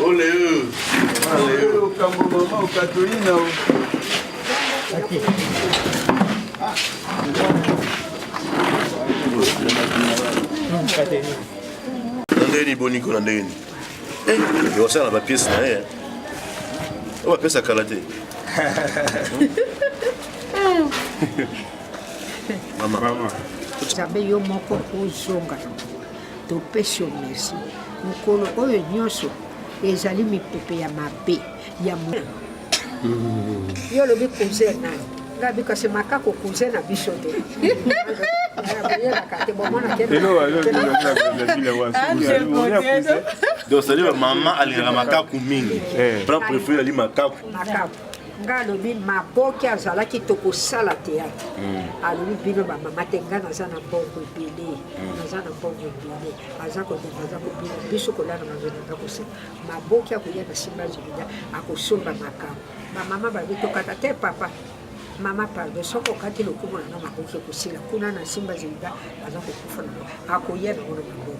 Ole oyo. Okambo mama okatolina. Na ndenge nini boni ko na ndenge nini? Eh, yosala ba pièces na ye. Oyo ba pièces kala te. Mama. Mama. Nzambe yo moko ozonga topesi yo merci mokolo oyo nyonso ezali mipepe ya mabe ya mo yo olobi cousin nani ngai bi kasi makako cousin na biso te bayelaka te bomona te Donc c'est-à-dire mama alingaka makaku mingi. Plat préféré ali makaku. Makaku. Nga alobi maboke azalaki tokosala théâtre. Alobi bino ba mama te nga naza na mbongo ebele. Naza na mbongo ebele. Aza kobima aza kobina biso kolala mazoli nga kosala. Maboke akoya na simba zubida akosomba makambo. Ba mama babi tokata te papa. Mama pardon soki okati lokumu na nga makoki ekosila kuna na simba zubida aza kokufa na akoya nango na maboko.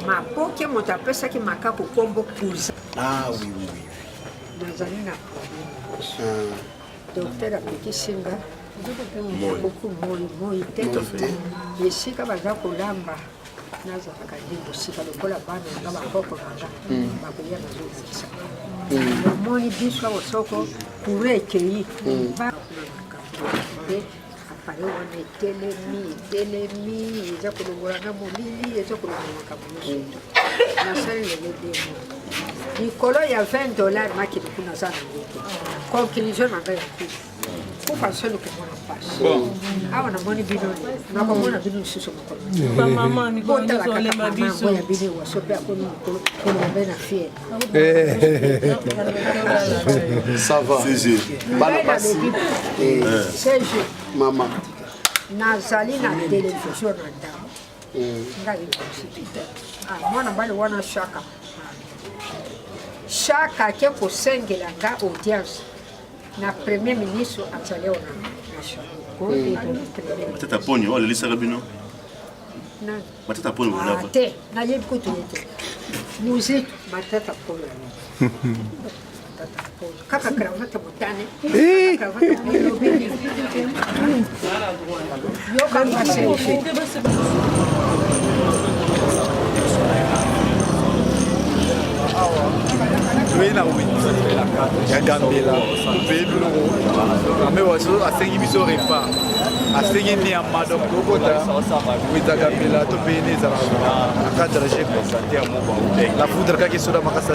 Maboke moto apesaki makaku kombo cousin. Ah oui oui oui. Nazali na problème ah. Docteur apekisi nga buku moi moi te esika baza kolamba nazalaka nde mosika lokola bana na nga bakoko na nga bakoya bazolakisa omoni biso awa soko courant ekei nde appareil wana etelemi etelemi eza kolongola na molili eza kolongola makambo nyonso nasali lelo demo likolo ya 20 dollar makili kuna aza nango te conclusion na ngai ya kufa kufa soni komona mpasi awa namoni bino nakomona bino lisusu mokolo botala kaka mama yango ya bino ewaso mpe akomi mokolo koloba mpe na fiere Ça va. Bana basi. CG. Mama. Nazali na television na ndako. Ngai ah, mwana mobali wana shaka shaka ake kosengela nga audience na premier ministre azali awa na Matata Ponyo oyo alelisaka bino Matata Ponyo ah, te nayebi kutu ye te muzitu Matata Ponyo kaka cravate motane cravate yoka toyei na wenze ya gambela topeye biloko ame waso asengi biso repas asengi niama donc tokota wenze ya gambela topeye nde ezalaka na cadre g la foudre kaka esoda makasa.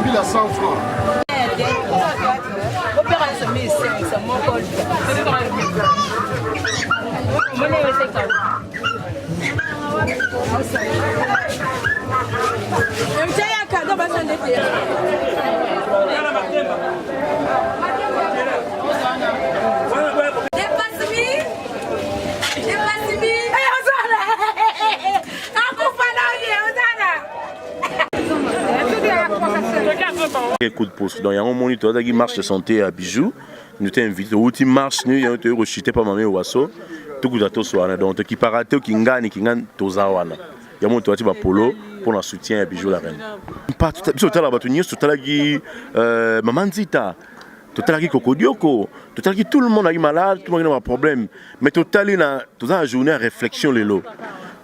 Mbila 100 francs. Coup de pouce. Donc yango moni tozalaki marche de santé ya bijou nous t'ai invité outi marche ni yango toyei kochite pa mame waso tokuta toswana donc tokipaka te kingani kingani toza wana yango toati bapolo mpo na soutien ya bijou la reine biso totala bato nyonso totalaki euh, mama nzita totalaki kokodioko totalaki tout le monde ayaki malade tout le monde na baproblème mais totali na toza na journée ya réflexion lelo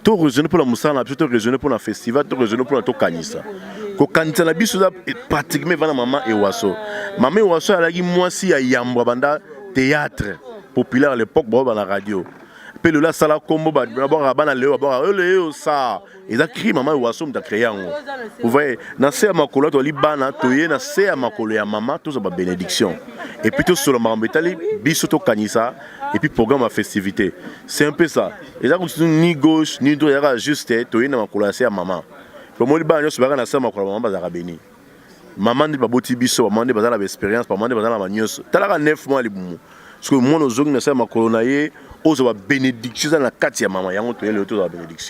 to raisonne mpo na mosala na biso to raisonne mpo na festival to raisonne mpo na tokanisa kokanisa na biso eza pratiquement evanda mama ewaso mama ewaso alaki mwasi ya yambo abanda théâtre populaire à l'époque baoba na radio mpe lelo asala nkombo babwakaka bana lelo babwakaka oyo lelo sa eza cri mama ewaso moto acree yango vous voyez na se ya makolo tozali bana toye na se ya makolo ya mama tozwa babénédiction et puis tosola makambo etali biso tokanisa et puis programme ya festivité c'est un peu ça eza kutu ni gauche ni droite ezaka juste toye na makolo ya se ya mama pomoni bana nyonso bayaka na se ya makolo ya mama bazalaka béni. Mama nde baboti biso, bamama nde baza na baexpérience, bamama nde baza na banyonso. Talaka 9 mois libumu, parce que mwana ozongi na sala makolo na ye, ozwa babénédiction eza na kati ya mama. Yango toyele, tozwa babénédiction.